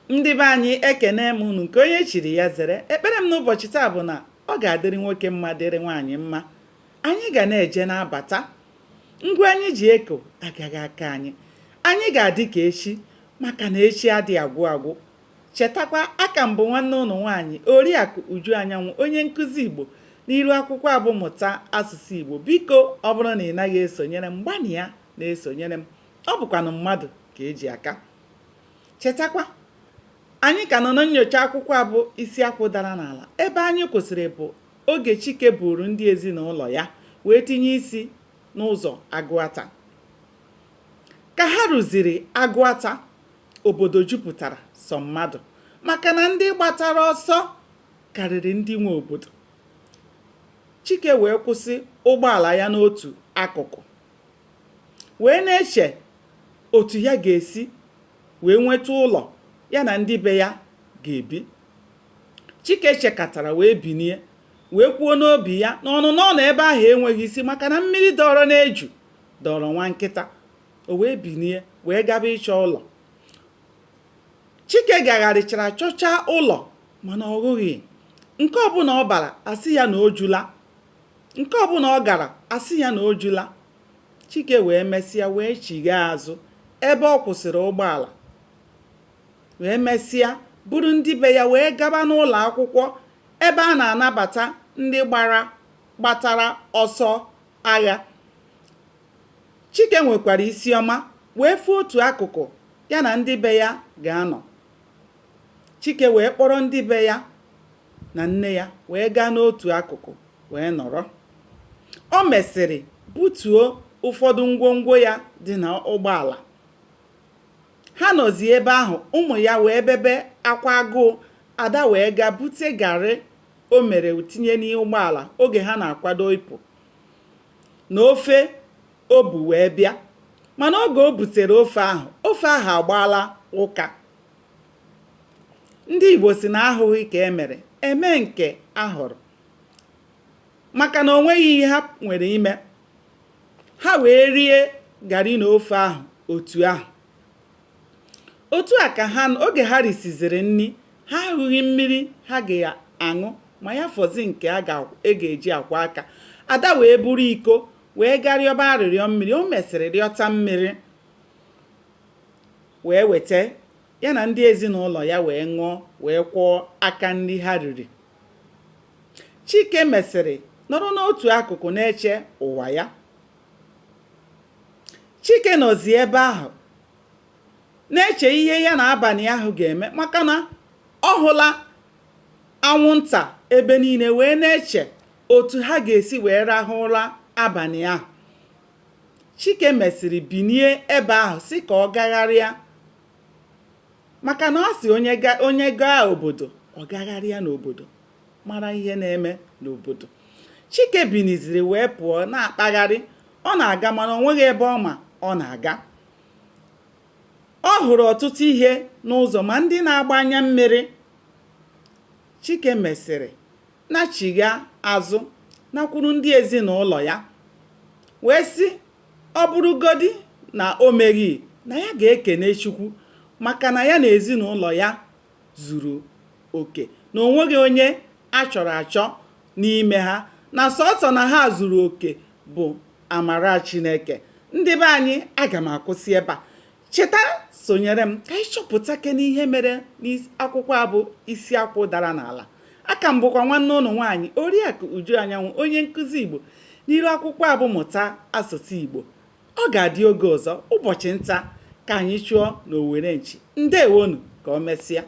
Ndị be anyị, ekene m unu. Nke onye chiri ya zere. Ekpere m n'ụbọchị taa bụ na ọ ga-adịrị nwoke mma, dịrị nwaanyị mma. Anyị ga na-eje na-abata. Ngwa anyị ji eko agaghị aka anyị. Anyị ga-adị ka echi, maka na echi adịghị agwụ agwụ. Chetakwa, aka m bụ nwanne ụnụ nwaanyị, Oriakụ Uju Anyanwụ, onye nkụzi Igbo n'iru akwụkwọ a bụ Mụta Asụsụ Igbo. Biko, ọ bụrụ na ị naghị esonyere m, gbanịa na-esonyere m. Ọ bụkwanụ mmadụ ka eji aka. Chetakwa, anyị ka nọ na nnyocha akwụkwọ a bụ Isi Akwụ Dara N'ala. Ebe anyị kwụsịrị bụ oge Chike buuru ndị ezinụlọ ya wee tinye isi n'ụzọ Agụata. Ka ha ruziri Agụata, obodo jupụtara sọ mmadụ, maka na ndị gbatara ọsọ karịrị ndị nwe obodo. Chike wee kwụsị ụgbọala ya n'otu akụkụ, wee na-eche otu ya ga-esi wee nweta ụlọ ya na ndị be ya ga-ebi. Chike chekatara wee binie, wee kwuo n'obi ya na ọnụnọ ọ nọ ebe ahụ enweghị isi, maka na mmiri dọrọ n'eju dọrọ nwa nkịta. O wee binie wee gaba ịchọ ụlọ. Chike gagharịchara chọchaa ụlọ, mana ọ hụghị. Nke ọbụla ọ bara, asị ya na o jula. Nke ọbụla ọ gara, asị ya na o jula. Chike wee mesịa wee chighaa azụ ebe ọ kwụsịrị ụgbọala, wee mesịa buru ndị be ya wee gaba n'ụlọ akwụkwọ ebe a na-anabata ndị gbara gbatara ọsọ agha. Chike nwekwara isi ọma wee fụ otu akụkụ ya na ndị be ya ga-anọ. Chike wee kpọrọ ndị be ya na nne ya wee gaa n'otu akụkụ wee nọrọ. O mesịrị butuo ụfọdụ ngwongwo ya dị n'ụgbọala. Ha nọzi ebe ahụ, ụmụ ya wee bebe akwa agụụ. Ada wee gaa bute garị o mere tinye n'ụgbọala oge ha na-akwado ịpụ, na ofe o bu wee bịa. Mana oge o butere ofe ahụ, ofe ahụ agbaala ụka. Ndị Igbo sị na ahụghị ka e mere, eme nke a hụrụ, maka na o nweghị ihe ha nwere ime. Ha wee rie garị na ofe ahụ otu ahụ. Otu a ka ha oge ha risiziri nri, ha ahụghị mmiri ha ga-aṅụ, ma ya fọzi nke a ga-eji akwọ aka. Ada wee buru iko wee gaa rịọba arịrịọ mmiri. O mesịrị rịọta mmiri wee weta, ya na ndị ezinụlọ ya wee ṅụọ, wee kwọọ aka nri ha riri. Chike mesịrị nọrọ n'otu akụkụ na-eche ụwa ya. Chike nọzi ebe ahụ na-eche ihe ya na abalị ahụ ga-eme, maka na ọ hụla anwụnta ebe niile, wee na-eche otu ha ga-esi wee rahụ ụra abalị ahụ. Chike mesịrị binie ebe ahụ sị ka ọ gagharịa, maka na ọ sị onye gaa obodo, ọ gagharịa n'obodo, mara ihe na-eme n'obodo. Chike biniziri wee pụọ na-akpagharị. Ọ na-aga, mana o nweghị ebe ọ ma ọ na-aga. Ọ hụrụ ọtụtụ ihe n'ụzọ, ma ndị na-agba anya mmiri. Chike mesịrị nachigha azụ, nakwuru ndị ezinụlọ ya, wee sị ọ bụrụgodi na o meghị, na ya ga-ekene Chukwu, maka na ya na ezinụlọ ya zuru oke, na o nweghị onye a chọrọ achọ n'ime ha, na sọsọ na ha zuru oke bụ amara Chineke. Ndị be anyị, aga m akwụsị ebe a. Cheta sonyere m ka anyị chọpụta kene ihe mere n'akwụkwọ a bụ Isi Akwụ Dara N'ala. Aka m bụkwa nwanne ụnụ nwaanyị, Oriakụ Uju Anyanwụ, onye nkụzi Igbo n'iru akwụkwọ a bụ Mụta Asụsụ Igbo. Ọ ga-adị oge ọzọ, ụbọchị nta ka anyị chụọ n'owere nchi. Ndewonu, ka o mesịa.